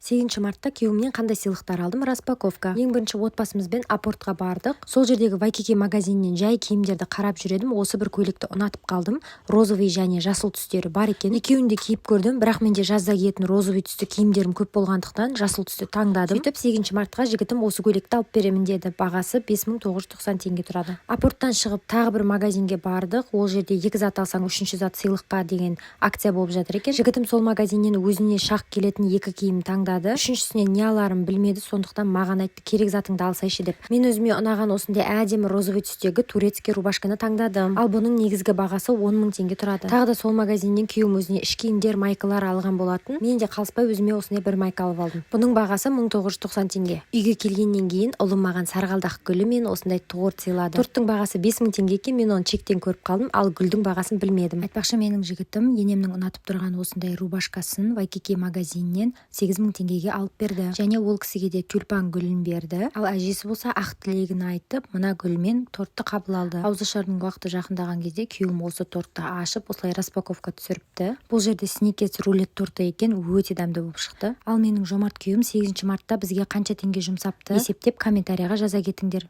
8 мартта күйеуімнен қандай сыйлықтар алдым? Распаковка. Ең бірінші отбасымызбен Апортқа бардық. Сол жердегі Вайкики магазинінен жай киімдерді қарап жүр едім, осы бір көйлекті ұнатып қалдым. Розовый және жасыл түстері бар екен. Екеуін де киіп көрдім, бірақ менде жазда киетін розовый түсті киімдерім көп болғандықтан, жасыл түсті таңдадым. Сөйтіп, 8 мартқа жігітім осы көйлекті алып беремін деді. Бағасы 5990 теңге тұрады. Апорттан шығып, тағы бір магазинге бардық. Ол жерде екі зат алсаң, үшінші зат сыйлыққа деген акция болып жатыр екен. Жігітім сол магазиннен өзіне шақ келетін екі киім таңдады. Үшіншісіне не аларын білмеді, сондықтан маған айтты, керек затыңды алсайшы деп. Мен өзіме ұнаған осындай әдемі розовый түстегі турецкий рубашканы таңдадым. Ал бұның негізгі бағасы 10 000 теңге тұрады. Тағы да сол магазиннен күйеуім өзіне іш киімдер, майкалар алған болатын. Мен де қалыспай өзіме осындай бір майка алып алдым. Бұның бағасы 1990 теңге. Үйге келгеннен кейін ұлым маған сарғалдақ гүлі мен осындай торт сыйлады. Торттың бағасы 5000 теңге екен, мен оны чектен көріп қалдым, ал гүлдің бағасын білмедім. Айтпақшы, менің жігітім енемнің ұнатып тұрған осындай рубашкасын Вайкики магазинінен 8000 теңгеге алып берді және ол кісіге де тюльпан гүлін берді. Ал әжесі болса, ақ тілегін айтып, мына гүлмен тортты қабыл алды. Ауызашардың уақыты жақындаған кезде күйеуім осы тортты ашып, осылай распаковка түсіріпті. Бұл жерде Сникерс рулет торты екен, өте дәмді болып шықты. Ал менің жомарт күйеуім 8 мартта бізге қанша теңге жұмсапты, есептеп, комментарийға жаза кетіңдер.